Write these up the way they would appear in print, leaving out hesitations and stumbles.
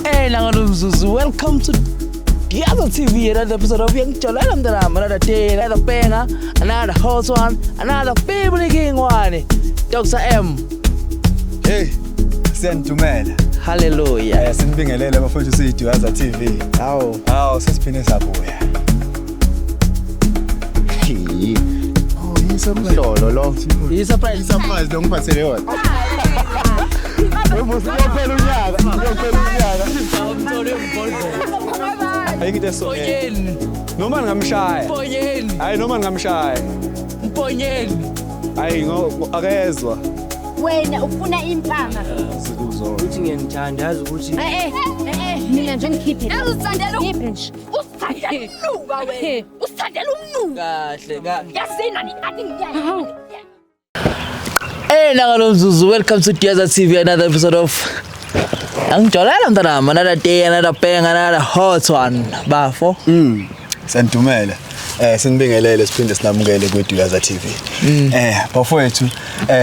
Hey, Nangalumzuzu, welcome to Duyaza TV, another episode of Uyangijolela Mntanami, another day, another banger, another hot one, another family king one. Dr. M, Hey, siyanidumela. Hallelujah. Sinibingelele bafowethu siyiDuyaza TV. Hawu. Hawu, sesiphinde sabuya. Oh, yi-surprise. Lolo lo. Yi-surprise. I-surprise lo ngiphathele yona. Uyophela unyaka, uyophela unyaka. Ayikho into eso. Mponyeni, Noma ngingamshaya. Mponyeni, Hayi noma ngingamshaya. Mponyeni. Hayi ngo akezwa. Wena ufuna impama. Uthi ngiyangithanda, yazi ukuthi Eh eh eh, mina nje ngikhiphe. Uzithandela, ngikhiphe nje. Uzithandela umnuka wena. Uzithandela umnuka. Kahle ka. Yazini ani ngiyani. Hey, Nangalumzuzu, welcome to Duyaza TV, another episode of Angijolela Mntanami, another day, another bang, another hot one. Bafo. Siyanidumela. Sinibingelele siphinde sinamukele kweDuyaza TV. Bafowethu,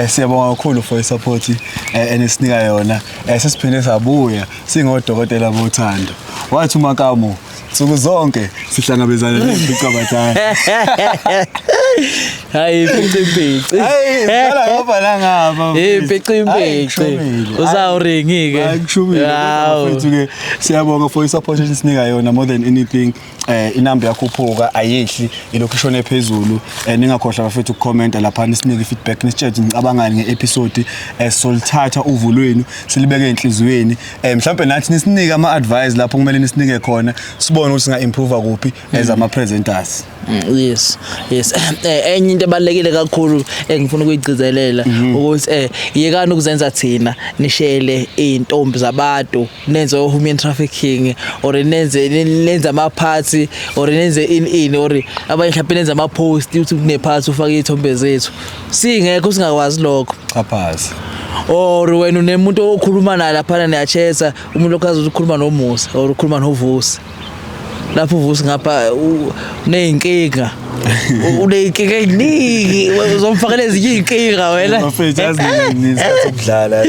siyabonga kakhulu for i-support enisinika yona. Sesiphinde sabuya singodokotela bothando. Wathi uMakamu nsuku zonke sihlangabezana nempicabathana. Hayi, pici pici. Hayi, ngicela ngapha nangapha. Hey, pici Hayi, pici. kushubile. Uzawuringi ke. Hayi, kushubile. Hawu. Bafowethu ke siyabonga for i-support enisinika yona more than anything. Inamba yakhuphuka ayehli, ilokhu ishone phezulu. Ningakhohlwa bafethu ukucomment lapha, nisinike i-feedback, nisitshele ukuthi nicabangani nge-episode. Solithatha uvo lwenu silibeke enhliziyweni. Mhlawumbe nathi nisinike ama-advice lapho kumele nisinike khona, sibone ukuthi singa-improve kuphi as ama-presenters. Yes. Enye into ebalekile kakhulu engifuna ukuyigcizelela ukuthi yekani ukuzenza thina, nishele izintombi zabantu, nenze human trafficking or nenze ama party or nenze in or abanye mhlawumbe nenze ama post uthi kune party, ufake izithombe zethu singekho, singakwazi lokho. Chaphazi. Or wena unemuntu okhuluma naye laphana, niyachesa, umuntu okwazi ukukhuluma noMusa or ukhuluma noVusi lapho, uVusi ngapha uneyinkinga, uneyinkinga eziningi, uzomfakela ezinye iy'nkinga wena. Bafethu, yazi nisikhathi sokudlala.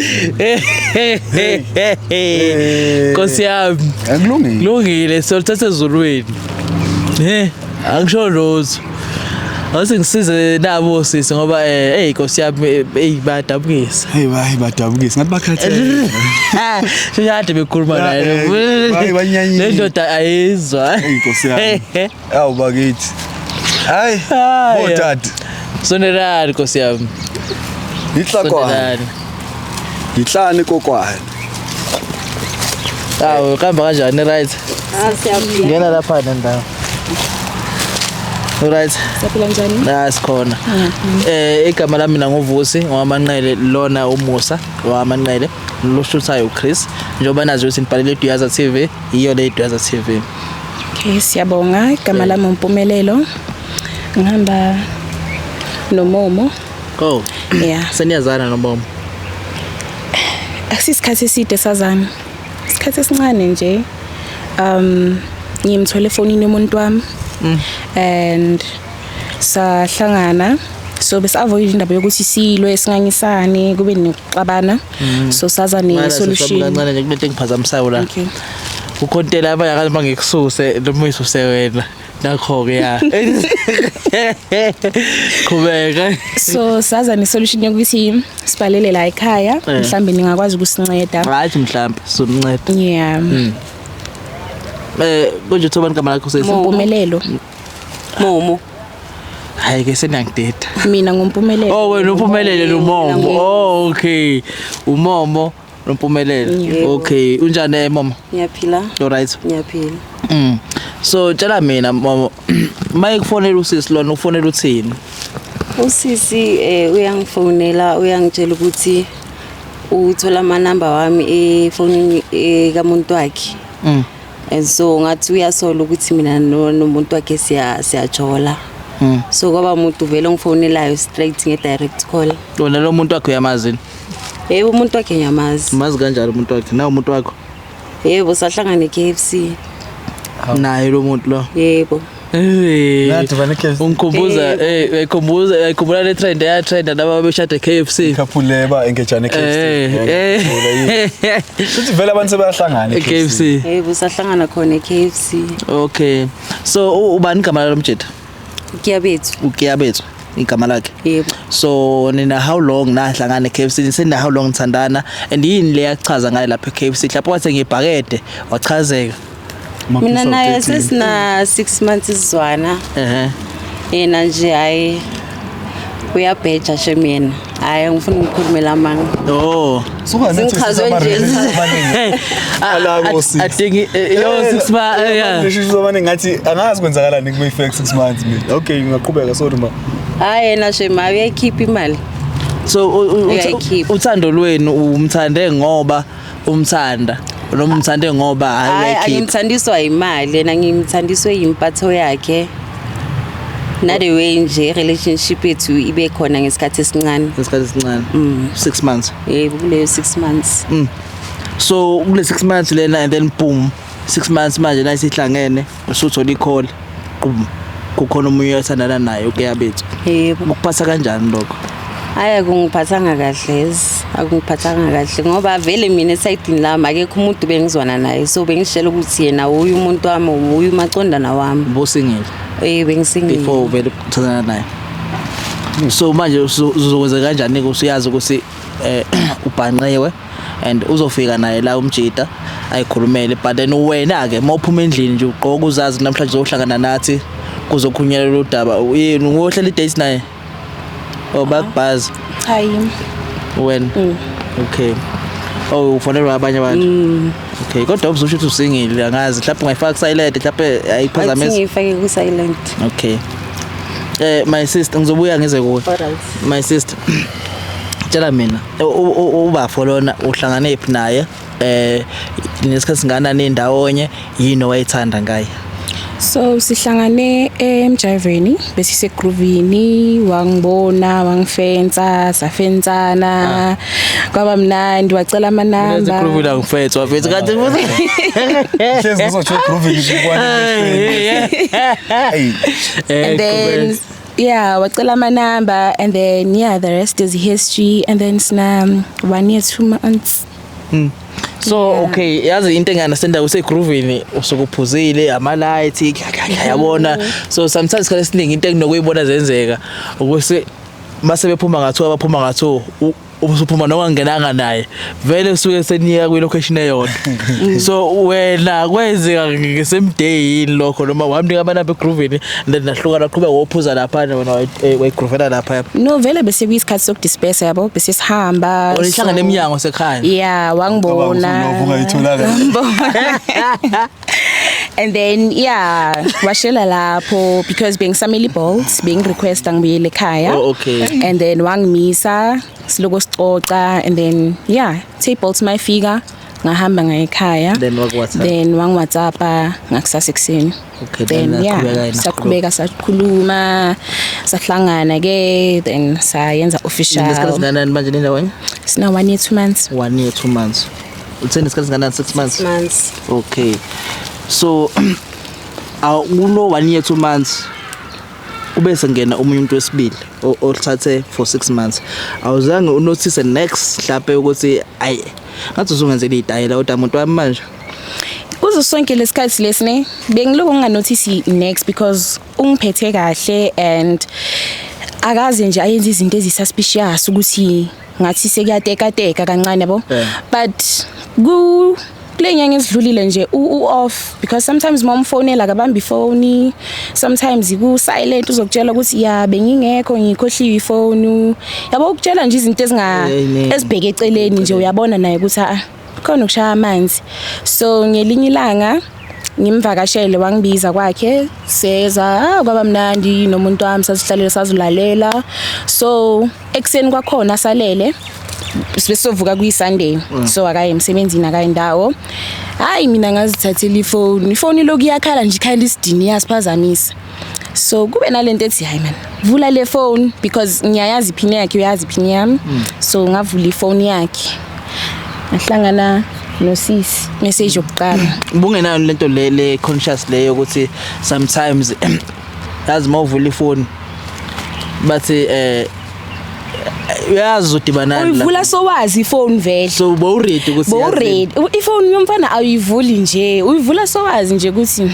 Nkosi yami. Akulungile. Kulungile, solithatha ezulwini, angisho lutho. Awuthi ngisize nabo sisi ngoba hey, Nkosi yami, hey, bayadabukisa. Hey, bayi badabukisa ngathi bakhathele. Shade bekhuluma naye. Bayi banyanyile. Le ndoda ayizwa. Hey, Nkosi yami. Awu bakithi. Hayi, Hayi. botata. Sondelani, Nkosi yami. Ihlakwana. Sondelani. Ihlani kokwana. Awu, kuhamba kanjani, right? Ah, siyaphila. Ngena lapha nendawo. Right. Siyaphila, njani? La sikhona. Igama lami mina nguVusi ngwamanqele, lona uMusa wamanqele, loshuthayo uChris. Njengoba nazi ukuthi nibhalele iDuyaza TV, iyo le iDuyaza TV. Okay, siyabonga. Igama lami uMpumelelo. Ngihamba noMomo. Oh. Yeah. Seniyazana noMomo? Akusisikhathi eside sazana. Isikhathi esincane nje. Ngimthole efonini yomuntu wami. And sahlangana, so bese avoid indaba yokuthi silwe, singangisane, kube nokuxabana, so saza ne solution. Kancane nje, kunento engiphazamisayo la. Okay. Ukhontela abanye akazi bangikususe noma uyisuse wena. Nakho ke ya. Qhubeka. So saza ne solution yokuthi sibhalele la ekhaya, mhlambe ningakwazi ukusinceda. Hayi, mhlambe sonceda. Yeah. Konje uthobani igama lakho, sesi? Mpumelelo. Momo. Hayi ke, seniyangideda. Mina nguMpumelelo. Oh, wena uPhumelele noMomo. Oh, okay. UMomo noMpumelelo. Yebo. Okay, unjani Momo? Ngiyaphila. All right. Ngiyaphila. So tshela mina Momo, maye kufonela usisi lona, ufonela uthini? Usisi uyangifonela, uyangitshela ukuthi uthola amanamba wami efonini kamuntu wakhe. And so ngathi uyasola ukuthi mina nomuntu wakhe siyajola. So kwaba umuntu vele ongifonelayo straight nge direct call. Wena lo muntu wakhe uyamazi? Yebo, umuntu wakhe ngiyamazi. Umazi kanjani umuntu wakhe? Na umuntu wakho? Yebo, sahlangana e-KFC. Naye lo muntu lo. Yebo. Eh. Nathi vane KFC. Ungikhumbuza uyayikhumbuza, uyayikhumbula le trend eyatrenda laba beshade KFC. Couple leba engejane KFC. Eh. Futhi vele abantu sebayahlangana KFC. Yebo, sahlangana khona e-KFC. Okay. So ubani igama lalo mjita? Kuyabethu. Ukuyabethu igama lakhe. Yebo. So nina how long nahlangana e-KFC, sena how long nithandana, and yini le yachaza ngayo lapha e-KFC? Mhlawumbe wathi ngibhakede wachazeka. Mina naye sesina 6 months sizwana. Yena nje hayi, uyabheja shem yena. Hayi, ngifuna ukukhulumela amanga. Oh. Suka nathi. Sengichazwe nje. Ala ko six. I think yo 6 months, yeah. Relationships abaningi ngathi angazi kwenzakalani kuma fake 6 months mina. Okay, ngingaqhubeka, sorry ma. Hayi, yena shem hayi, uyayikhipha imali. So Uyayikhipha. uthando lwenu, umthande ngoba umthanda noma umthande ngoba hayi Hayi, uyayikhipha? Angimthandiswa imali yena, ngimthandiswe impatho yakhe. Nale way nje relationship yethu ibe khona ngesikhathi esincane. Ngesikhathi esincane, 6 months? Yebo, kuleyo 6 months. So kule 6 months lena, and then boom, 6 months manje la sihlangene, usuthola i-call, qum, kukhona omunye othandana naye, uKuyabethu. Yebo. Ukuphatha kanjani lokho? Hayi, akungiphathanga kahle ezi, akungiphathanga kahle ngoba vele mina esayidini lami akekho umuntu bengizwana naye, so bengishela ukuthi yena uyu umuntu wami, uyu umacondana wami. Ubu-single? Eh, bengi-single. Before vele uthandana naye. So manje uzokwenza kanjani ke usuyazi ukuthi ubhanqiwe and uzofika naye la umjita ayikhulumele, but then wena ke mawuphuma endlini nje ugqoka uzazi namhlanje uzohlangana nathi kuzokhulunyelwa udaba, yini ngohlela i-date naye oh bakubhazi? Cha, yimi. Wena? Okay. Oh, ufonelwa abanye abantu. Okay, kodwa ubuzosho ukuthi u-single, angazi mhlawumbe ungayifaka ku-silent, mhlawumbe ayiphazamisa. Athi ngiyifake ku-silent. Okay. My sister, ngizobuya ngize kuwe. Alright. My sister. Tshela mina, ubafo lona uhlangane phi naye? Nesikhathi singanani ndawonye, yini owayithanda ngaye? So sihlangane emjayiveni, besisegroovini, wangibona, wangifensa, safensana. Kwaba mnandi, wacela amanamba. Groove la ngifethu, wafethu kanti futhi. Hlezi ngizotsho groove ngikubona. Hey. And then yeah, wacela amanamba and then yeah, the rest is history, and then sina 1 year 2 months. So okay, yazi into engi-understanda usegroovini usuke uphuzile, ama light yabona. So sometimes isikhathi esiningi into enginokuyibona zenzeka ukuthi mase bephuma ngathiwa baphuma ngathiwa usuphuma noma ngingenanga naye vele usuke seniya kwi-location eyodwa. So wena kwenzeka nge-same day yini lokho, noma wamnika amanamba egroovini and then nahlukana, qhubeka wophuza laphana, wena wayigroovela lapha? No, vele bese kuyisikhathi sokudisperse yabo, bese sihamba. Nihlangane eminyango sekhaya? Yeah, wangibona. Cabanga ungayitholanga. Wangibona. And then yeah, washela lapho because bengisamele Bolt, bengi-requesta ngibuyele ekhaya. Oh, okay. And then wangimisa, siloko sicoca, and then yeah, take Bolt mayifika, ngahamba ngaye ekhaya. Then waku-WhatsApp? Then wangi-WhatsAppa ngakusasa ekuseni. Okay, then then yeah, naqhubeka yini? Saqhubeka sakhuluma, sahlangana ke, then sayenza official. Nesikhathi singanani manje nindawonye? Sina 1 year 2 months. 1 year 2 months. Utheni, isikhathi singanani, 6 months? Months. Okay, so kulo 1 year 2 months kube sengena omunye umuntu wesibili othathe for 6 months, awuzange unotice next mhlawumbe ukuthi ayi, ngathi uzungenzela itayela kodwa umuntu wami manje? Kuzo sonke lesikhathi lesi ne, bengiloko nginganotice next because ungiphethe kahle and akaze nje ayenze izinto ezisuspicious ukuthi ngathi sekuyatekateka kancane yabo. But ku kule nyanga esidlulile nje u off because sometimes mawumfonela akabambi ifoni, sometimes ku silent, uzokutshela ukuthi ya, bengingekho, ngikhohliwe ifoni yabo, ukutshela nje izinto ezinga ezibheke eceleni nje, uyabona naye ukuthi ah, khona ukushaya amanzi. So ngelinye ilanga ngimvakashele, wangibiza kwakhe, seza, kwaba mnandi nomuntu wami, sasihlalela sazilalela. So ekuseni kwakhona salele sibesovuka kuyi-Sunday, so akaye emsebenzini, akaye indawo. Hayi, mina ngazithathela ifoni, ifoni lokhu iyakhala nje, ikhala isidini, iyasiphazamisa. So kube nalento ethi hayi man, vula le phone because ngiyayazi iphini yakhe, uyazi iphini yami. So ngavula ifoni yakhe, ngahlangana Nosisi message yokuqala. Bungenayo lento le conscious leyo ukuthi sometimes yazi mawuvula ifoni bathi uyazi udibana nani la. Uyivula sowazi ifoni vele. So bowuready ukuthi Bowuready. Ifoni yomfana awuyivuli nje. Uyivula sowazi nje ukuthi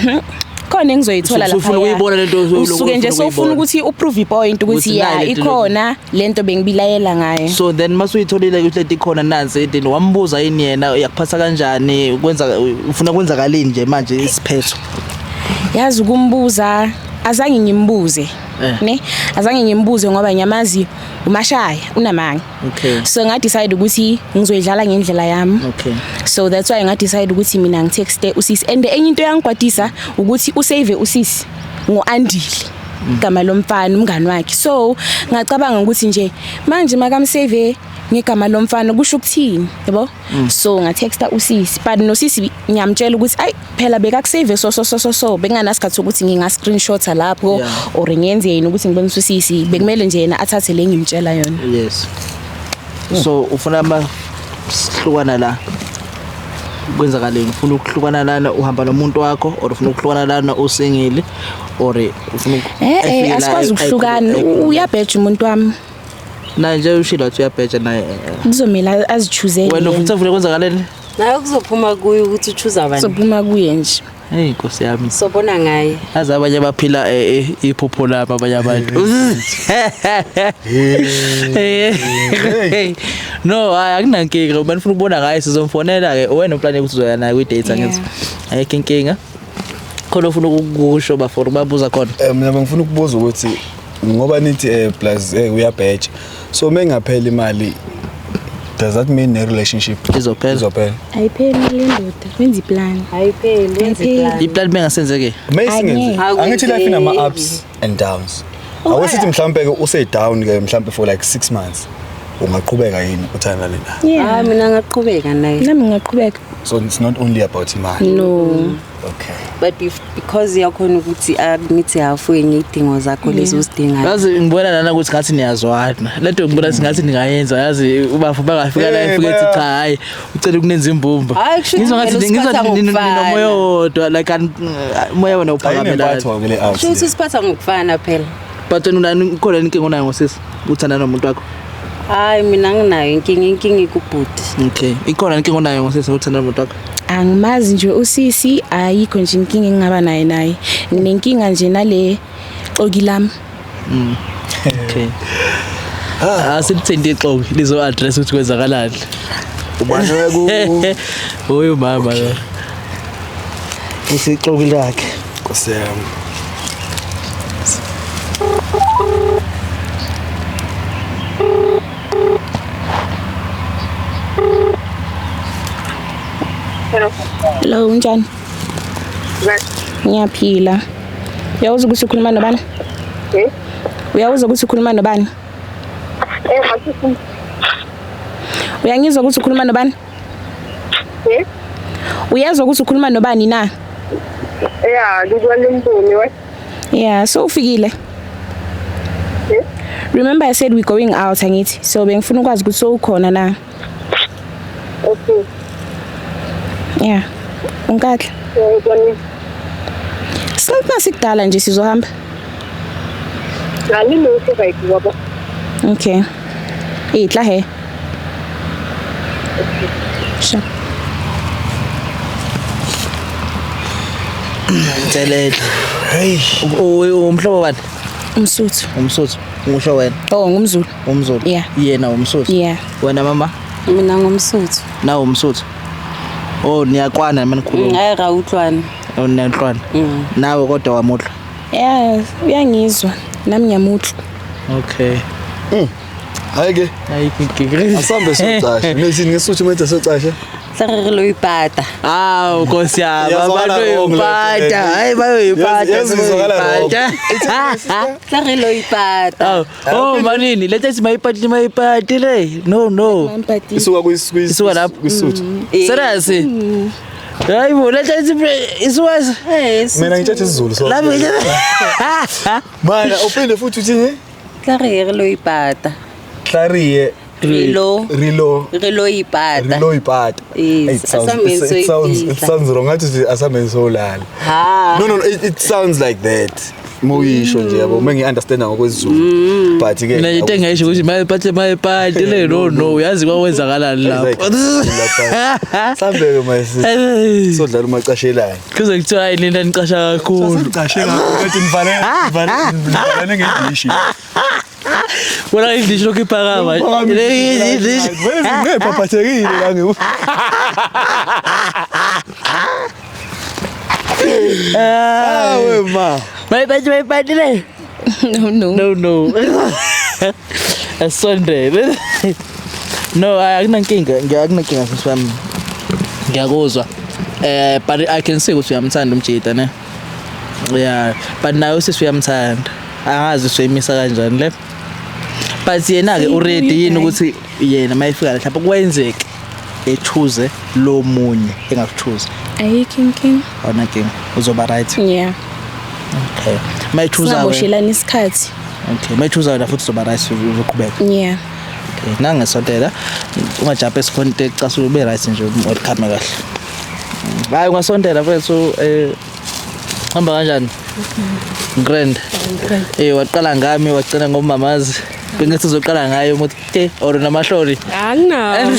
khona engizoyithola So, lapha. usufuna ukuyibona lento usuke nje ufuna sofuna ukuyibona. ukuthi uprove ipoint Ukuthi ukuthi ya nayi lento ikhona lento bengibilayela ngayo. So then masuyitholile ukuthi lento ikhona nansi then wambuza yini yena yakuphatha kanjani kwenza ufuna kwenzakalini nje manje isiphetho. Yazi ukumbuza azange ngimbuze. Ne? Azange ngimbuze ngoba ngiyamazi umashaya unamanga. Okay. So nga decide ukuthi ngizoyidlala ngendlela yami. Okay. So that's why nga decide ukuthi mina ngitexte usisi and enye into yangikwatisa ukuthi usave usisi ngoAndile. Igama lomfana umngani wakhe. So ngacabanga ukuthi nje manje makamsave ngegama lomfana kusho ukuthini, yabo? So ngatexta usisi but nosisi ngiyamtshela ukuthi ay phela bekakusave so so so so so benganasikhathi sokuthi nginga screenshota lapho or ngiyenzeni ukuthi ngibone usisi bekumele nje yena athathe le ngimtshela yona. Yes. So ufuna ama sihlukana la kwenzakaleni ufuna ukuhlukana lana uhamba nomuntu wakho or ufuna ukuhlukana lana usingile or ufuna efike la Asikwazi ukuhlukana uyabheja umuntu wami. Na nje ushilo wathi uyabheja naye. Kuzomela azichuzele. Wena ufuna ufuna kwenzakaleni? Naye kuzophuma kuye ukuthi uchuza bani. Kuzophuma kuye nje. Hey Nkosi yami. Sobona ngaye. Azi abanye baphila iphupho labo abanye abantu. No, hayi akunankinga uma nifuna ukubona ngaye sizomfonela ke wena uplan ukuthi uzoya naye kwi date angithi. Ayikho inkinga. Khona ufuna ukukusho bafore babuza khona. Mina bengifuna ukubuza ukuthi ngoba nithi plus uyabheja. So mengaphela imali does that mean a relationship izophela? Izophela. Ayipheli le ndoda. Wenza iplan. Ayipheli wenza iplan. Iplan bengasenzeki. Mayisingenzi. Angithi life inama ups and downs. Awesithi mhlambe ke use down ke mhlambe for like 6 months. Ungaqhubeka yini uthandane naye? Yeah, mina ngaqhubeka naye. Nami ngaqhubeka. So it's not only about imali. No. Okay. But because yakhona ukuthi akumithi halfway ngidingo zakho lezo uzidingayo. Yazi ngibona lana ukuthi ngathi niyazwana. Lento ngibona ngathi ningayenza yazi ubafu bangafika la ifike ethi cha hayi ucela ukunenza imbumba. Ngizwa ngathi ngizwa ninomoya wodwa like umoya wena uphakamela. Kusho ukuthi usiphatha ngokufana phela. But wena unani khona inkinga onayo ngosisi uthanda nomuntu wakho? Hayi mina nginayo inkinga ikubhuti. Okay. Ikhona inkinga onayo ngosisi uthanda nomuntu wakho? Angimazi nje usisi ayikho nje inkinga engingaba naye. Nginenkinga nje nale xoki lami. Okay. Asilithinte ixoki lizo address ukuthi kwenzakalani. Ubani ku Uyu mama lo. Usixoki lakhe. Nkosi yami. Hello, unjani? Ngiyaphila. Uyawuza ukuthi ukhuluma nobani? Uyawuza ukuthi ukhuluma nobani? Uyangizwa ukuthi ukhuluma nobani? Uyezwa ukuthi ukhuluma nobani na? Yeah, ngizwa we. Yeah, so ufikile. Remember I said we're going out angithi. So bengifuna ukwazi ukuthi sowukhona na. Okay. Yeah. Unkatla. Singasikudala nje sizohamba. Okay. Itla he. Sure. Thelele. Hey. Umhlobo bani? Umsuthu. Umsuthu. Ngisho wena. Oh, ngumZulu. UmZulu. Yeah. Yena umsuthu. Yeah. Wena mama? Mina ngumsuthu. Nawe umsuthu. Oh, niyakwana manikhuluma. Hayi ra utlwana. Oh, niyahlwana. Nawe kodwa wamuhlwa. Yeah, uyangizwa. Nami ngiyamutla. Okay. Hayi ke. Ayikho inkinga. Asambe socasha. Nesini ngesuthu manje socasha. Tla re lo ipata. Awu Nkosi yami, Iyazwakala abantu wrong le nto yoyipata. le. Hayi bayoyipata. Yazi izwakala wrong. Tla re lo ipata. Oh, oh manini, letha ithi mayipati mayipati le. No, no. Isuka Isuka lapho. kwisuthu. Serious? Hayi bo, letha ithi isuka Eh, Mina ngitshethe isiZulu so. lapho. Mana uphinde futhi uthini? Tla re lo ipata. Tlariye. Rilo. Rilo. Rilo ipata. Rilo ipata. Yes, It sounds, asambeni it sounds, it soyifihla. sounds wrong. Ngathi asambeni solala. Ha. No, no, no, it sounds like that. Muyisho nje yabo, mengi-understanda ngokwesiZulu. But ke Mina into engayisho ukuthi mayiphathe mayiphathe le no no uyazi kwakwenzakalani lapho. Sambeke my sister. Sodlala umacashelana. Kuze kuthiwa hayi nina nicasha kakhulu. Sasicashe kakhulu kanti nivale nivale nivalane ngedishi. Wona indishi lokhu iphakama. Le indishi. Vele ngiphaphathekile la ngi. Ah we ma. Mayiphathe mayiphathe le. No, no. No no. Asonde. No, akunankinga, akunankinga sisi wami. Ngiyakuzwa. But I can see ukuthi uyamthanda umjita ne. Yeah, but nawe usisi uyamthanda. Angazi usuyimisa kanjani le. But yena ke uready yini ukuthi yena mayifika la mhlawumbe kwenzeke echoose lo munye engakuchoose. Ayikho inkinga. Awuna nkinga, uzoba right. Yeah. Okay. Mayichoose wena. Singaboshelani isikhathi. Okay, mayichoose wena futhi uzoba right uzoqhubeka. Yeah. Okay, nangesontela ungajabhe esikhonto ecasula ube right nje welcome kahle. Hayi ungasontela mfethu hamba kanjani? Grand. Waqala ngami wagcina ngomamazi. Bengithi uzoqala ngayo umuthi ke or namahlori. Anginawo.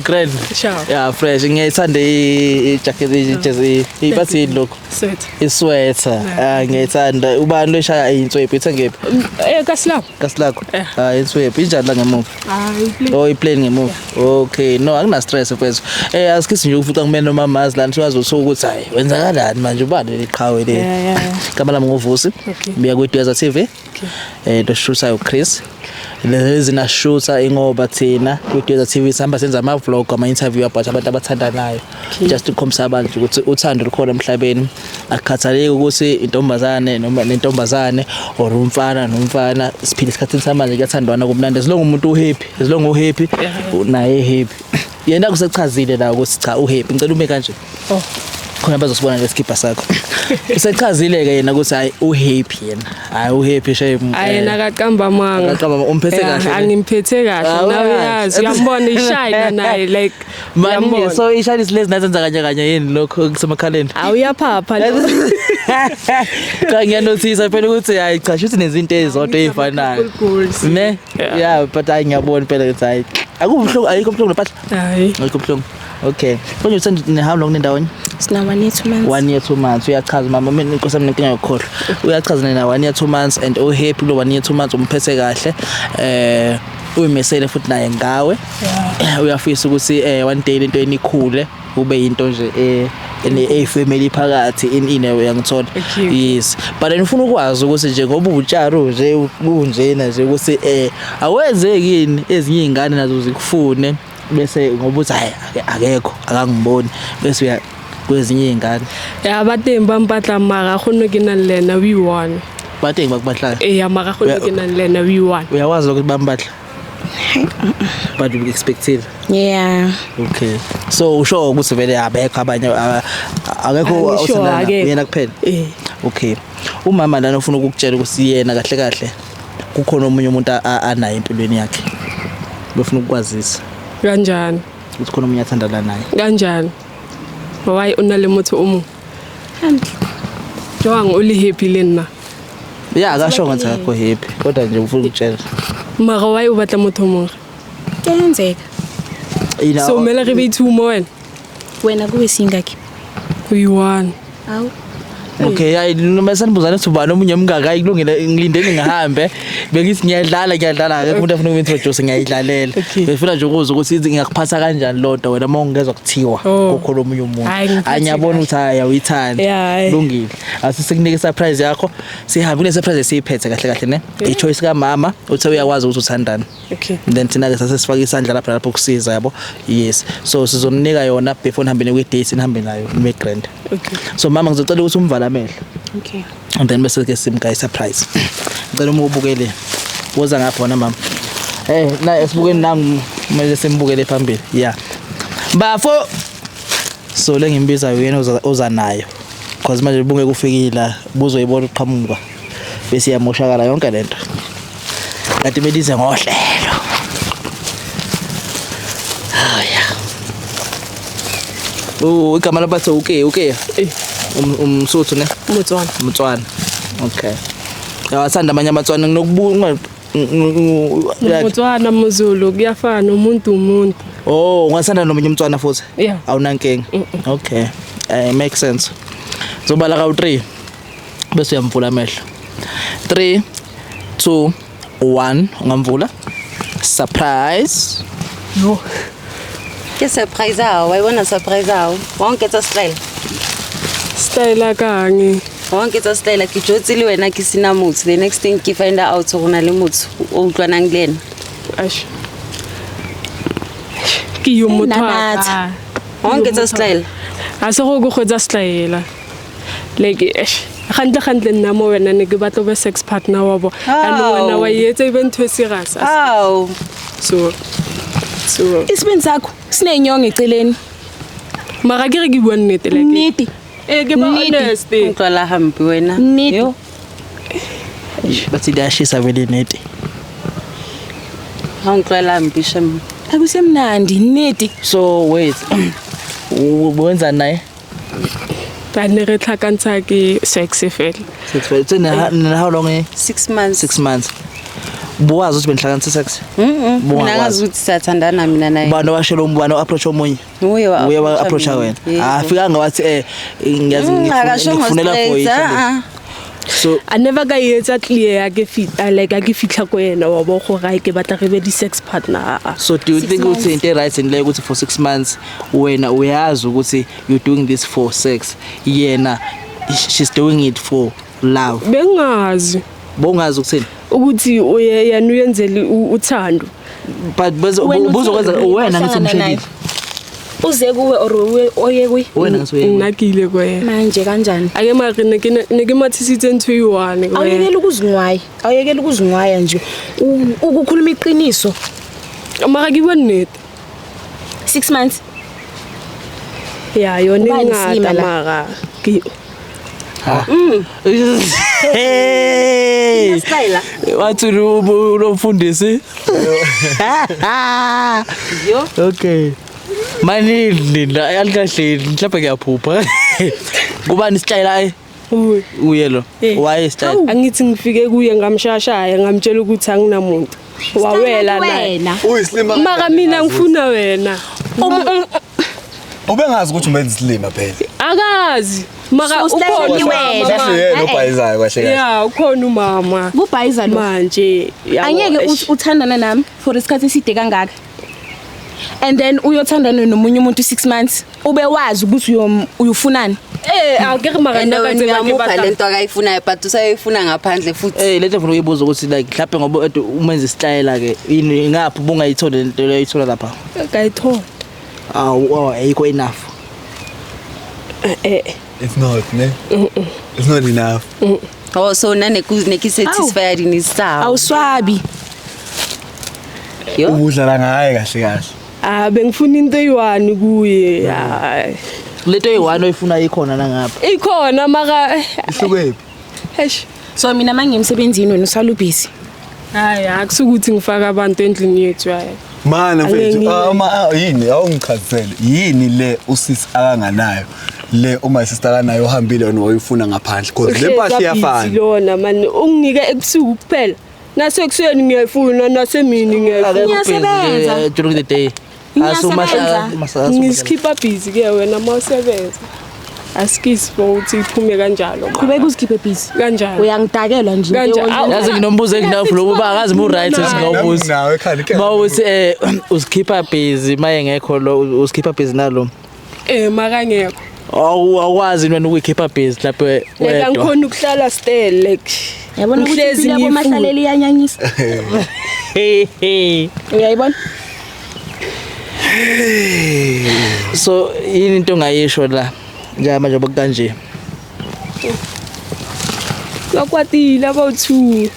Grand. Sure. Yeah, fresh. Ngiyayithanda i-jacket i-jersey. Ibathi yini lokho? Sweat. Isweater. Ah, ngiyayithanda. Ubani loshaya inswephu ithengephi? Kasilapho. Kasilakho. Ah, inswephu injani la ngemuva? Hayi, please. Oh, iplane ngemuva. Okay, no akuna stress mfethu. Asikisi nje ufuca kumele nomamazi lana siwazi ukuthi hayi wenzakalani manje ubani liqhawe le. Yeah, yeah, yeah. Igama lami nguVusi. Okay. Ngibuya kwi-Dweza TV. Okay. Lo shooter uChris. Lezi na shooter ingoba thina kwi-Dweza TV sihamba senza ama vlog, ama interview about abantu abathandanayo. Just ukukhombisa abantu ukuthi uthando lukhona emhlabeni. Akukhathaleki ukuthi intombazane noma nentombazane or umfana nomfana, siphila esikhathini samanje kuyathandwana kumnandi. As long umuntu uhappy, as long uhappy, naye happy. Yena kusechazile la ukuthi cha uhappy. Ngicela ume kanje. Oh. Khona bazosibona lesikibha sakho. Usechazile ke yena ukuthi hayi uhappy yena. Hayi uhappy shame. Hayi yena akaqamba amanga. Akaqamba amanga. Umphethe Yeah, kahle ne? Angimphethe kahle. Ah, Nawe uyazi. uyazi uyambona ishayina naye like Mani uyambona. so ishayina lezi nazenza kanye kanye yini lokho kusemakhaleni? Awuyaphapha lo. Cha ngiyanothisa phela ukuthi hayi cha shuthi nezinto ezizodwa ezifanayo. Couple goals. Ne? Yeah. Yeah, but hayi ngiyabona phela ukuthi hayi akubuhlungu, ayikho buhlungu lepahla. Hayi. Ayikho buhlungu. Okay. Konje uthanda nihamba lokho ndawonye? Sina 1 year 2 months. 1 year 2 months uyachaza mama mina inkosi yami nenkinga yokukhohlwa. Uyachaza nina 1 year 2 months and u happy kulo 1 year 2 months umphethe kahle. Uyimisele futhi naye ngawe. Uyafisa ukuthi one day lento enikhule kube into nje ene family phakathi in ine uyangithola. Okay. Yes. But then ufuna ukwazi ukuthi nje ngoba utsharo nje kunjena nje ukuthi awenzeki yini ezinye izingane nazo zikufune bese ngoba uthi hayi akekho akangiboni bese uya kwezinye izingane. Ya ba teng ba mpatla mara go no ke nang le yena we one. Ba teng ba kubatlayo. Eh ya mara go no ke nang le yena we one. Uyawazi ukuthi bambatla. But you expected. Yeah. Okay. So usho ukuthi vele abekho abanye akekho Angisho, othandana akekho. uyena kuphela. Eh. Okay. Umama lana ufuna ukukutshela ukuthi yena kahle kahle kukhona omunye umuntu anaye empilweni yakhe. Befuna ukukwazisa Kanjani? ukuthi khona omunye athandana naye. Kanjani? Why o na le motho o mong? Hantle. Jwang o le happy le nna? Yeah, akasho ngathi akekho happy kodwa nje ufuna ukutshela. Mara why o batla motho o mong? Kuyenzeka. Ina So mele re be two mo wena? Wena kube singakhi? We one. Awu. Okay, hayi noma sanibuzana ukuthi ubani omunye umngaka hayi kulungile ngilindeni ngihambe. Bengithi ngiyadlala ngiyadlala akekho umuntu afuna uku-introduce ngiyayidlalela. Okay. Befuna nje ukuzwa ukuthi ngiyakuphatha kanjani lodwa wena uma ungezwa kuthiwa Oh. kukhona omunye umuntu. Hhayi, ngiphathe Hayi ngiyabona kahle. ukuthi hayi awuyithandi. Yeah, hhayi. Kulungile. Asisekunike surprise yakho. Sihambe kune surprise esiyiphethe kahle kahle ne. I-choice kamama uthe uyakwazi ukuthi uthandani. Okay. Then thina ke sase sifaka isandla lapha lapho kusiza yabo. Yes. So sizonika yona before nihambe kwi date nihambe nayo nibe grand. Okay. So mama ngizocela ukuthi umvale amehlo. Okay. And then bese ke simgaya surprise. Ngicela uma ubukele. Woza ngapha wona mama. Na esibukeni nangu kumele simbukele phambili. Yeah. Bafo. So le ngimbiza uyena oza nayo. Because manje bungeke ufikile la buzoyibona uqhamuka. Bese iyamoshakala yonke lento. Kanti belize ngohlelo. Haya. Oh, igama labathe uke uke. Umsuthu ne? Motswana. Motswana. Okay. Yawathanda amanye amaTswana nginokubuka like Motswana, Mozulu, kuyafana, umuntu umuntu. Oh, ungathanda nomunye umtswana futhi? Yeah. Awunankinga. Okay. Make sense. Zobala ka 3 bese uyamvula amehlo. 3 2 1 ungamvula. Surprise. Yo. Ke surprise ao, wa e bona surprise ao. Wa nketsa style. Style kang. Wa nketsa style ke jotse le wena ke sena motho. The next thing ke find out gore na le motho o utlwanang le ena. Eish. Ke yo motho wa ka. Wa nketsa style. Ha se go go kgwetsa style. Like eish. Gantle gantle nna mo wena ne ke batla be sex partner wa bo. And wena wa etsa even ntho e serious. Aw. So Isibindi sakho sinenyongo eceleni. Mara ke re ke bua nnete like. Nnete. Eh ke ba honest. Utlwala hampe wena. Nnete. Yo. Bathi liyashisa vele nnete. Ha utlwala hampe shem. Akusemnandi nnete. So wait. Wenza naye? Ba ne re tlhakantsha ke sex fela. Sex fela. Tsene how long eh? 6 months. 6 months. Buwazi ukuthi benihlanganisa sex? Mina ngazi ukuthi siyathandana mina naye. Ubani owashela umbani o-approach omunye? Nguye wa approach wena. Ah, fika ngawathi ngiyazi ngifunela for it. So I never ka etsa clear ke fit like ke fitla ko yena wa bo go ga ke batla re be di sex partner. So do you think ukuthi into right and like ukuthi for 6 months wena uyazi ukuthi you doing this for sex, yena she's doing it for love? Bengazi. Bongazi ukuthini? Ukuthi yena uyenzele uthando. But buzokwenza wena ngithi umshadile. Uze kuwe or oye kuye? Wena ngithi uye. Nginakile kuye. Manje kanjani? Ake mara ne ke mathisitse ntho e one kuye. Awuyekela ukuzingwaya. Awuyekela ukuzingwaya nje. Ukukhuluma iqiniso. Mara ke bua nnete. 6 months. Ya yona ngata mara ke Hey! Wathi lo mfundisi. Yo. Okay. Manini la alikahle mhlawumbe ngiyaphupha. Kubani isitayela uye lo? Why style? Angithi ngifike kuye ngamshashaya ngamtshela ukuthi anginamuntu. Wawela naye. Uyislima. Mara mina ngifuna wena. Ubengazi ukuthi umenza isilima phela. Akazi. Mara ukhona wena. Yena obhayizayo kahle kahle. Yeah, ukhona umama. Kubhayiza lo. Manje angeke uthandana nami for isikhathi eside kangaka. And then uyothandana nomunye umuntu 6 months ube wazi ukuthi uyofunani. Akere mara nna ka tseba ke batla lento akayifunayo but usayifuna ngaphandle futhi. Lento ngifuna ukuyibuza ukuthi like mhlawumbe ngoba umenza isitayela ke yini ngaphi ubungayithola lento oyithola lapha? Akayithola. Awu ayikho enough. It's not, ne? It's not enough. Oh, so nane ki satisfied in his style. Awuswabi. Ubudlala ngaye kahle kahle. Ah, bengifuna into eyi-1 kuye. Hayi. Lento eyi-1 oyifuna ikhona la ngapha. Ikhona mara ihlukephi? Eish. So mina mangiyemsebenzini wena usala ubusy. Hayi, akusukuthi ngifaka abantu endlini yethu hayi. Mana mfethu, ama yini awungichazele. Yini le usisi akanganayo? Le uma sister akanayo uhambile wena wayifuna ngaphandle because le mpahla iyafana. Lona man unginike ebusuku kuphela. Nasekuseni ngiyayifuna nasemini ngiyayifuna. Ngiyasebenza during the day. Ngisikhipha busy ke wena mawusebenza. Asikisi ukuthi iphume kanjalo. Qhubeka uzikhiphe busy. Kanjalo. Uyangidakelwa nje. Yazi nginombuzo enginawo lo baba akazi mu right singawubuza. Mawuthi uzikhipha busy maye ngekho lo uzikhipha busy nalo. Makangekho. Awukwazi wena ukuyikhipha busy lapho wedwa. Like angikhona ukuhlala still like yabona ukuthi impilo yabo mahlalela iyanyanyisa. Uyayibona? So yini into ongayisho la njengamanje bokanje? Bakwatile abawu2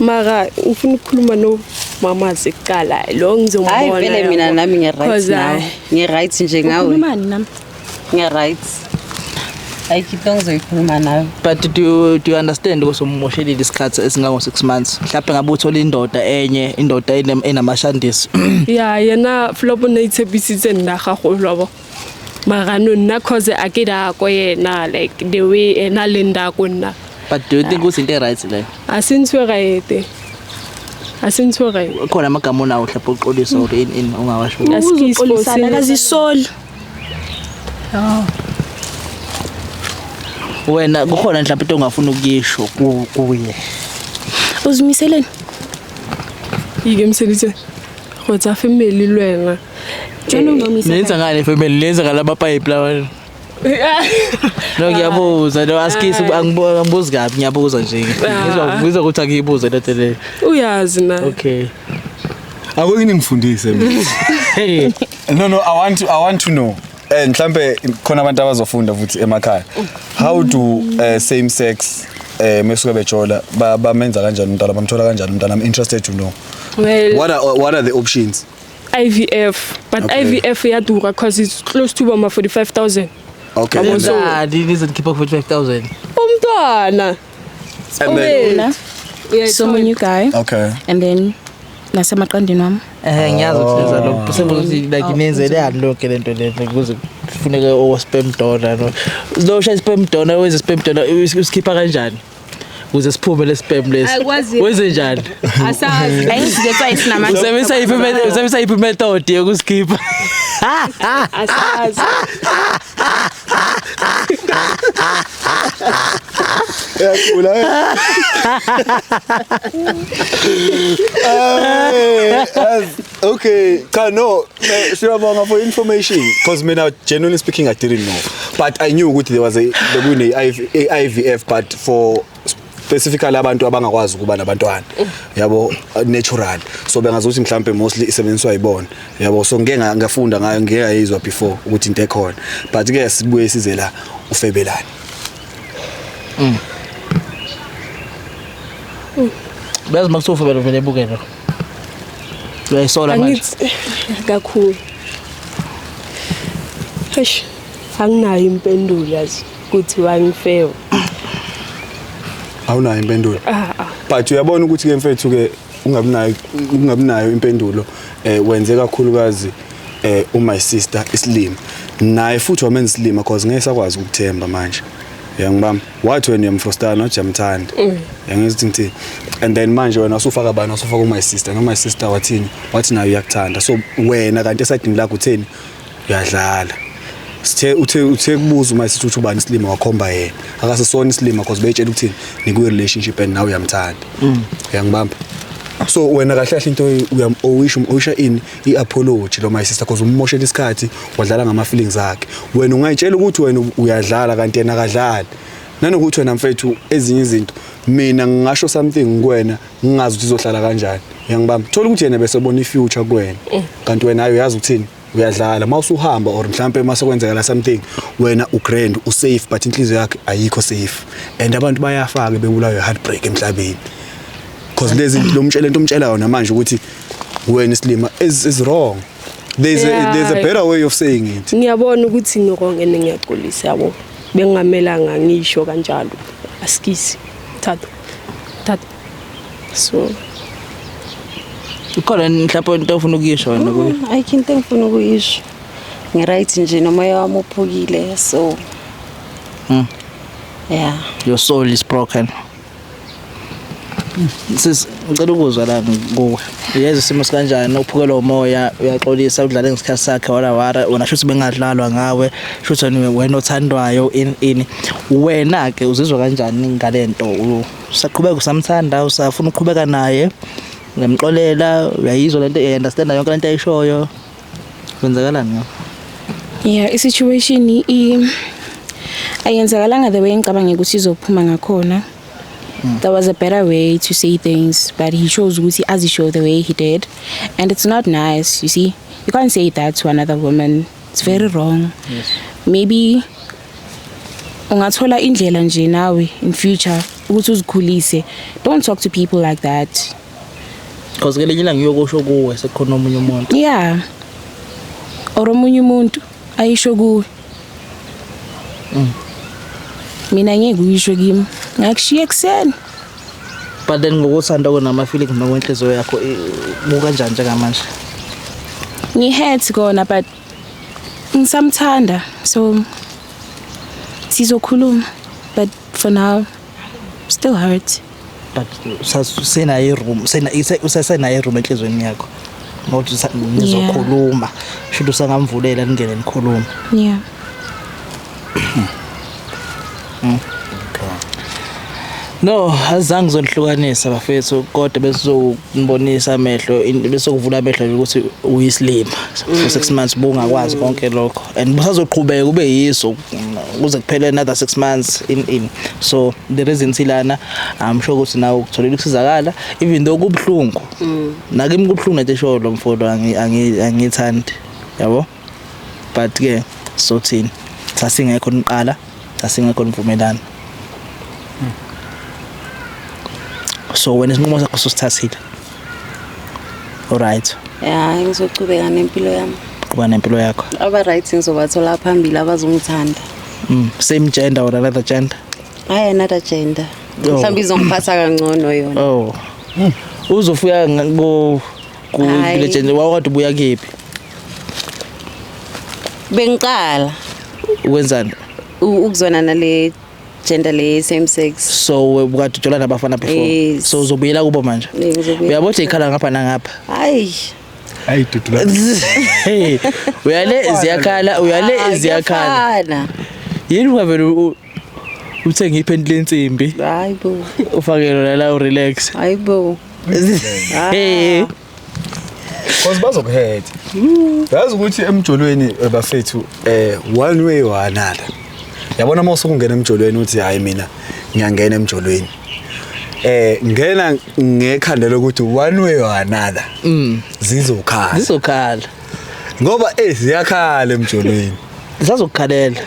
mara ufuna ukukhuluma no mama sekuqala lo ngizombona. Hayi vele mina nami ngi right now. Ngi right nje ngawe. Ukhulumani nami? Ngi right. Ayikho into engizoyikhuluma nawe. But do you understand ukuthi umoshelile isikhathi esingango 6 months? Mhlawumbe ngabe uthola indoda enye, indoda enamashandisi. Ya, yena Flop o ne itshepisitse nna gagolo wa bo, mara no nna cause a ke dako yena like the way ena leng dako nna. But do you think ukuthi into right leyo? A se ntho e right, a se ntho e right. Khona amagama onawo mhlawumbe uxolisa or in ongawasho? Askies for Uzoxolisana, akazisoli. Wena kukhona mhlawumbe into ongafuna ukuyisho kuye? Uzimiseleni? Ikemiseditse go tsa family le wena. Nenza ngani family? Nenza ngalama pipe lawa? No, ngiyabuza, no, askisi, angibuzi kabi, ngiyabuza nje. Ngizwa ukuthi angiyibuze lento le. Uyazi na. Okay. Akuyini ngifundise mina. Hey. No, I want to know. Mhlambe khona abantu abazofunda futhi emakhaya. How do same sex mesuke bejola bamenza kanjani umntwana, bamthola kanjani umntwana? I'm interested to know. Well, What are the options? IVF, but IVF iyadura because it's close to bama 45,000. Okay. And then, Ngani nizokhipha 45,000? Umntwana. And then So new guy and then nasemaqandeni wami. Ngiyazi ukuthi nenza lokho. Sebuza ukuthi like nenzelani lonke lento le ukuze kufuneke o sperm donor, no. Lo shaya sperm donor, wenze sperm donor, usikhipha kanjani? Ukuze siphume le sperm lesi. Akwazi. Wenze njani? Asazi. Angithi that's why sinamandla. Usebenzisa iphi method yokusikhipha? Asazi. Uyagula. Okay, cha, no, siyabonga for information because mina, genuinely speaking, I didn't know. But I knew ukuthi there was a bekune IVF, but for specifically abantu abangakwazi ukuba nabantwana, yabo, natural. So bengazuthi mhlambe mostly isebenziswa yibona, yabo. So ngeke ngafunda ngayo, ngeke ngayizwa before ukuthi into ekhona. But ke sibuye size la, ufebelani. Bayazi makuthiwa ufebela vele ebukela. Uyayisola manje. Angithi kakhulu. Eish, anginayo impendulo yazi ukuthi wangifewa. Awunayo impendulo? Ah ah. But uyabona ukuthi ke mfethu ke ungabinayo impendulo, wenze kakhulukazi uma sister isilima naye futhi wamenza isilima because ngeke sakwazi ukuthemba manje, uyangibamba? Wathi wena uyamfrustana, wathi uyamthanda, uyangizwa ukuthi ngithini? And then manje wena usufaka bani? Usufaka uma sister, noma sister wathini? Wathi naye uyakuthanda. So wena kanti esayidini lakho utheni? Uyadlala. Sithe uthe kubuza uma sithi uthi ubani isilima, wakhomba yena. Akasesona isilima because beyitshela ukuthini, niku relationship and nawe uyamthanda, uyangibamba? So wena kahle kahle into uyam-owisha, um-owisha ini? I-apology lo my sister, because ummoshela isikhathi, wadlala ngama-feelings akhe. Wena ungayitshela ukuthi wena uyadlala kanti yena akadlali. Nanokuthi wena mfethu, ezinye izinto mina ngingasho something kuwena ngingazi ukuthi izohlala kanjani, uyangibamba? Thola ukuthi yena bese bona i-future kuwena, kanti wena hayi, uyazi ukuthini, uyadlala. Uma usuhamba or mhlampe uma sekwenzekala something, wena ugrand, usafe, but inhliziyo yakhe ayikho safe. And abantu bayafaka bebulawa i-heartbreak emhlabeni because lezi lo mtshela into umtshela yona manje ukuthi wena isilima is wrong. There's a better way of saying it. Ngiyabona ukuthi ngi-wrong and ngiyaxolisa, yabo. Bengamelanga ngisho kanjalo. Asikisi. Thatha. Thatha. So Ikhona mhlawumbe into ofuna ukuyisho wena kuye? Ayikho into engifuna ukuyisho. Ngi-right nje, nomoya wami uphukile, so yeah. Your soul is broken. Sis, ngicela ukuzwa la kuwe. Uyezwa isimo sikanjani? Uphukelwa umoya, uyaxolisa, udlale ngesikhathi sakhe, wara wara, wena shuthi bengadlalwa ngawe, shuthi wena othandwayo in wena ke uzizwa kanjani ngalento? Usaqhubeka usamthanda, usafuna ukuqhubeka naye? Uyamxolela, uyayizwa lento, uyaunderstand yonke lento ayishoyo? Kwenzakalani ngakho? Yeah, i-situation ayenzakalanga the way ngicabanga ukuthi izophuma ngakhona. There was a better way to say things, but he chose ukuthi azishow the way he did, and it's not nice, you see. You can't say that to another woman. It's very wrong. Maybe ungathola indlela nje nawe in future ukuthi uzikhulise. Don't talk to people like that. Because ngelinye ilanga uyokusho kuwe sekukhona omunye umuntu. Yeah. Or omunye umuntu ayisho kuwe. Mina ngeke uyisho kimi. Ngakushiya ekuseni. But then ngokuthanda kunama feelings nokwenhliziyo yakho kukanjani njengamanje? Ngi-hurt kona, but ngisamthanda, so sizokhuluma, but for now still hurt. But usenayo i-room, usenayo i-room enhliziyweni yakho ngokuthi nizokhuluma, shuthi usangamvulela ningene nikhulume. Yeah. No, azange ngizonihlukanisa bafethu, kodwa besizonibonisa amehlo, besokuvula amehlo ukuthi uyisilima for 6 months bungakwazi konke lokho, and busazoqhubeka kube yiso kuze kuphele another 6 months in. So the reason silana, I'm sure ukuthi nawe ukutholela ukusizakala, even though kubuhlungu nakimi, kubuhlungu lento eshoyo lo mfolo, angiyithandi yabo, but ke sothini, sasingekho niqala, sasingekho nivumelana. So wena isinqumo sakho sosithathile, alright? Ya, ngizochubeka nempilo yami. Kuba nempilo yakho. Aba-right ngizobathola phambili abazongithanda. Same gender or another gender? Hayi, another gender. Oh. Mhlawumbe izongiphatha kangcono yona. Oh, uzofika ku Hhayi. kule gender wawukade ubuya kephi? Bengiqala Ukwenzani? Ukuzwana nale gender le same sex. So ukade ujola nabafana before? Yes. So uzobuyela kubo manje? Eh, ngizobuyela. Uyabona ikhala ngapha nangapha. Hayi. Hayi, dudula. Hey, uyale ziyakhala, uyale Ah, ziyakhala. kuyafana. Yini ungavele uthenge iphenti lensimbi Hayi bo. ufake lona la, u-relax? Hayi bo. Hey. Cause bazokuhetha. Yazi ukuthi emjolweni, bafethu, one way or another. Yabona uma usukungena emjolweni uthi hayi, mina ngiyangena emjolweni. Ngena ngekhanda lokuthi one way or another zizokhala. Zizokhala. Ngoba ziyakhala emjolweni. Zisazokukhalela.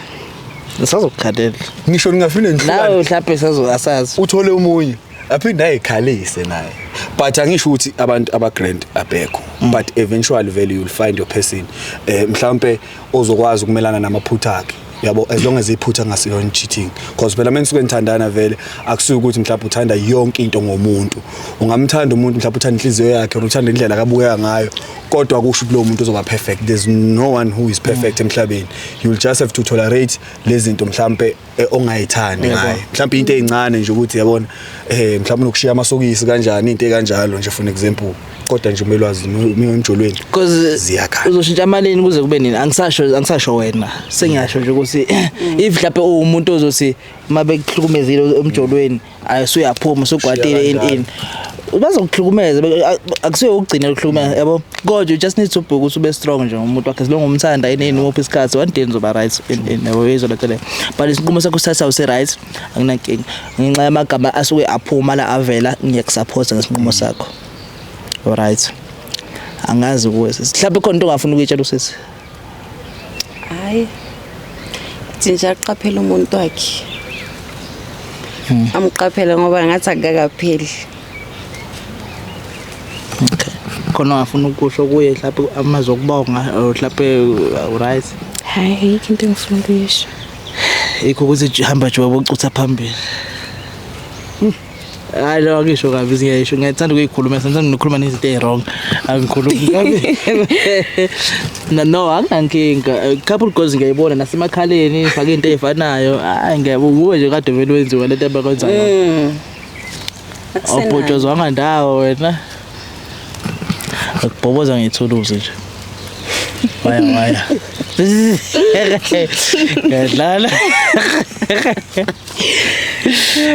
Zisazokukhalela. Ngisho ningafinde Nawe nihlukane mhlawumbe sazo asazi. Uthole omunye aphinde ayikhalise naye, but angisho ukuthi abantu aba-grand abekho, but eventually vele you'll find your person, mhlawumbe ozokwazi ukumelana namaphutha akhe, yabo, as long as iphutha ngasiyona cheating, because phela manje suke nithandana vele akusuke ukuthi mhlawumbe uthanda yonke into ngomuntu. Ungamthanda umuntu, mhlawumbe uthanda inhliziyo yakhe or uthanda indlela akabukeka ngayo, kodwa kusho ukuthi lowo muntu uzoba perfect? There's no one who is perfect emhlabeni. You'll just have to tolerate lezi zinto mhlawumbe ongayithandi ngaye, mhlawumbe into ezincane nje ukuthi yabona, mhlawumbe unokushiya amasokisi kanjani, into ekanjalo nje, for example. Kodwa nje kumele wazi emjolweni Because ziyakhala. Uzoshintsha amalini kuze kube nini? Angisasho wena. Sengiyasho nje ukuthi if mhlawumbe uwumuntu ozothi mabekuhlukumezile emjolweni ayisuyaphuma usugwatile in in bazokuhlukumeza, akusiyo ukugcina ukuhlukumeza, yabo, kodwa you just need to be ukuthi ube strong nje ngomuntu wakhe, as long umthanda yini umuphi isikhathi, one day nizoba right in yabo, yizo lento leyo. But isinqumo sakho sithatha use right, anginankinga ngenxa yamagama asuke aphuma la avela. Ngiyakusupport ngesinqumo sakho, alright? Angazi kuwe sisi, mhlawumbe khona into ongafuni ukuyitshela usisi. Hayi, thi nje aqaphele umuntu wakhe, amqaphele ngoba ngathi akukakapheli. Okay, khona ongafuna ukusho kuye, mhlawumbe amazwi okubonga or mhlawumbe, right? Hayi, ayikho into engifuna ukuyisho. Ikho ukuthi hamba nje wabocutha phambili. Hayi, lo angisho kabi, ngiyayisho, ngiyathanda ukuyikhuluma, ngithanda nokukhuluma nezinto ezi-wrong, angikhulumi kabi. No, anginankinga. Couple goals ngiyayibona nasemakhaleni, fake into ey'fanayo. Hayi, ngiyabonga uwe nje, kade vele wenziwa lento abakwenzayo. Awubhotshozwanga ndawo wena, akubhoboza ngethuluzi nje, waya waya, ngiyadlala,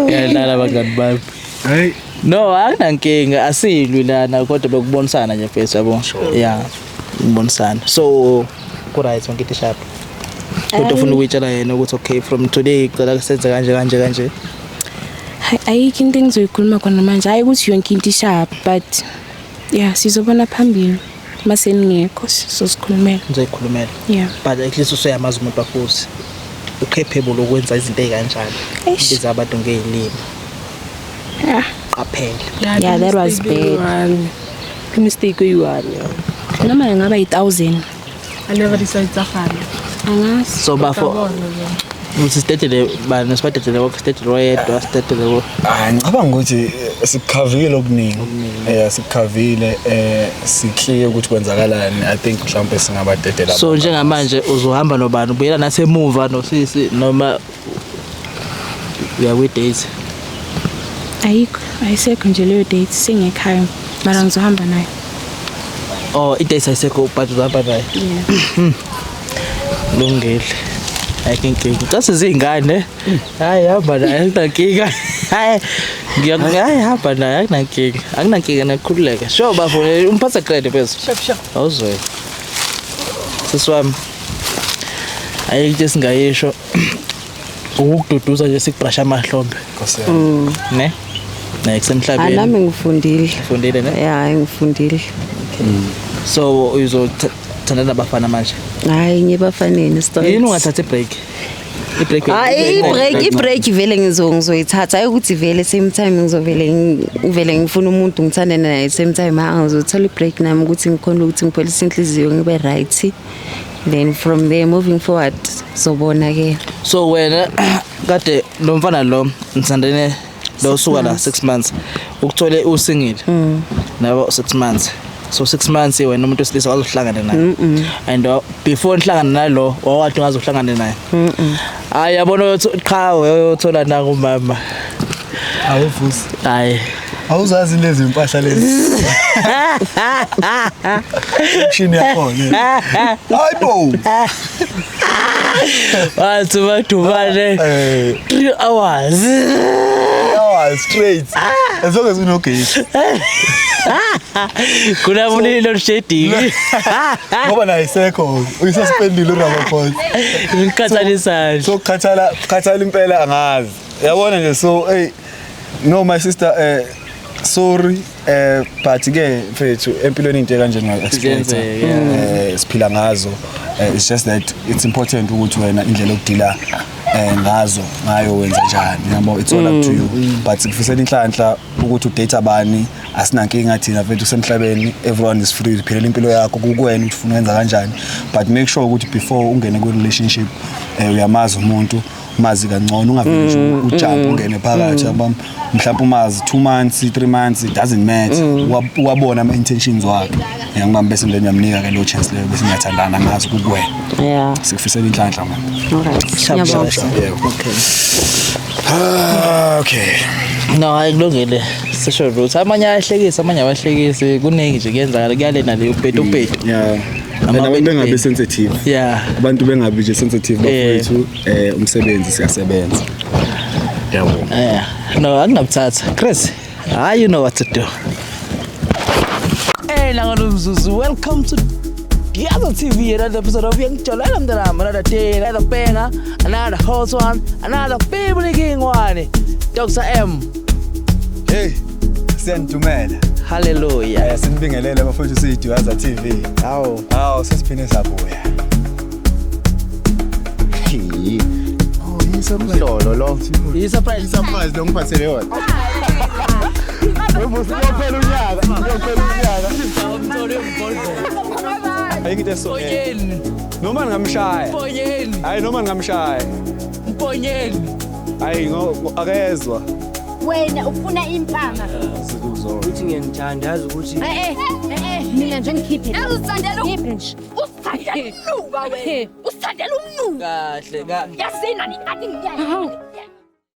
ngiyadlala bangani bami. Hayi. No, akunankinga, asilwi lana, kodwa bekubonisana nje mfethu, yabo, yeah, ukubonisana. So ku-right yonke into sharp, kodwa ufuna ukuyitshela yena ukuthi okay, from today cela senze kanje kanje kanje? Hayi, ayikho into engizoyikhuluma khona manje. Hayi ukuthi yonke into isharp, but yeah, sizobona phambili mase ningekho, sizozikhulumela. Nizoyikhulumela. Yeah. But at least usuyamazi umuntu wakho ukuthi u-capable ukwenza izinto ey'kanjalo. Eish. Biza abantu ngey'limi. Yeah. Qaphela. Yeah, that was bad. Ke mistake eyi-one, yeah. Noma ingaba yi-1000. I never decide tsa gale. Angazi. So bafo Bona, ja. Ukuthi sidedele bani, sibadedele bonke, sidedele oyedwa, sidedele bo. Hayi, ngicabanga ukuthi sikukhavile okuningi. Yeah, sikukhavile, sikliye ukuthi kwenzakalani. I think mhlawumbe singabadedela. So njengamanje uzohamba nobani? Ubuyela nasemuva nosisi noma uya kwi-date? Ayikho, ayisekho nje leyo date, sengekhaya, mara ngizohamba naye. Oh, i-date ayisekho but uzohamba naye. Yeah. Lungile. Ayikho inkinga. Xa siziy'ngane, hayi, hamba naye, akunankinga. Hayi, hayi, hamba naye, akunankinga. Akunankinga, nakukhululeka. Sure bafo, umphatha grand mfethu. Sharp sharp. Awuzwe. Sisi wami. Ayikho into esingayisho. Ukukududuza nje, sikubrasha amahlombe. Nkosi yami. Ne? Ne kusemhlabeni. Nami ngifundile. Ufundile, ne? Ya, ngifundile. So uzothandana nabafana manje. Hayi, ngibafaneni straight. Yini ungathatha i-break? I-break. Hayi, i-break vele ngizoyithatha, hayi ukuthi vele same time ngizovele ngivele ngifuna umuntu ngithandane naye same time. Ha, ngizothola i-break nami ukuthi ngikhona ukuthi ngipholise inhliziyo, ngibe right, then from there moving forward zobona ke. So wena kade lo mfana lo nithandene lo suka la 6 months, ukuthole u-single nabo 6 months, so 6 months wena umuntu wesilisa wazohlangana naye and before nihlangana nalo wawade ungazohlangana naye. Hayi, yabona, qhawe uyothola nakumama. Awuvusi. Hayi. Awuzazi lezi impahla lezi. Shini yakhona. Hayibo. Wathi badubane 3 hours. Hours straight. As long as unogesi. Kunabulilo load shedding. Ngoba naye sekho uyisuspendile uRamaphosa. Ngikhathalisa. So khathala khathala impela, angazi. Yabona nje, so hey, no, my sister, sorry, but ke mfethu, empilweni into kanje nga-expect. Ziyenzeka, yeah. Siphila ngazo. It's just that it's important ukuthi wena indlela yokudila ngazo ngayo wenza njani, yabo, it's all up to you, but sikufisela inhlanhla ukuthi udate abani, asinankinga thina mfethu, kusemhlabeni, everyone is free, uphilela impilo yakho, kukuwena ukuthi ufuna ukwenza kanjani, but make sure ukuthi before ungene ku-relationship uyamazi umuntu, umazi kangcono, ungavele nje ujump ungene phakathi, yabo. Mhlawumbe umazi 2 months, 3 months, it doesn't matter. Wabona ama-intentions wakhe, ngiyangibamba, bese then uyamnika ke leyo chance leyo, bese niyathandana ngazi, kukuwena. Sikufisela inhlanhla, man. Alright. Sharp, Ngiyabonga. sharp. Yebo. Okay. Ah, okay. No, hayi, kulungile. Sisho ukuthi amanye ayahlekisa, amanye awahlekisi, kuningi nje kuyenzakala kuyale nale upetu upetu. Yeah, and abantu bengabi sensitive. Abantu bengabi nje sensitive, bafowethu, umsebenzi siyasebenza, yabo. Yeah. No, akunabuthatha. Chris, ah, you know what to do. Hey, Nangalumzuzu, welcome to Gaza TV, another episode of Young Cholela Mntanami, another day, another banger, another hot one, another family king one. Dr. M. Hey, siyanidumela. Hallelujah. Sinibingelele bafowethu, siyiDuyaza TV. Hawu. Hawu, sesiphinde sabuya. Oh, yi-surprise. Lolo lo. I-surprise. I-surprise lo ngiphathele yona. Webusi kuyophela unyaka, kuyophela unyaka. Ayikho into eso. Mponyeni. Noma ningamshaya. Mponyeni. Hayi, noma ningamshaya. Mponyeni. Hayi, akezwa. Wena ufuna impama. Uthi ngiyangithanda, yazi ukuthi Eh eh, mina nje ngikhiphe. Uzithandela, ngikhiphe nje. Usithandela umnuka wena. Usithandela umnuka. Kahle ka. Yazini ani ani.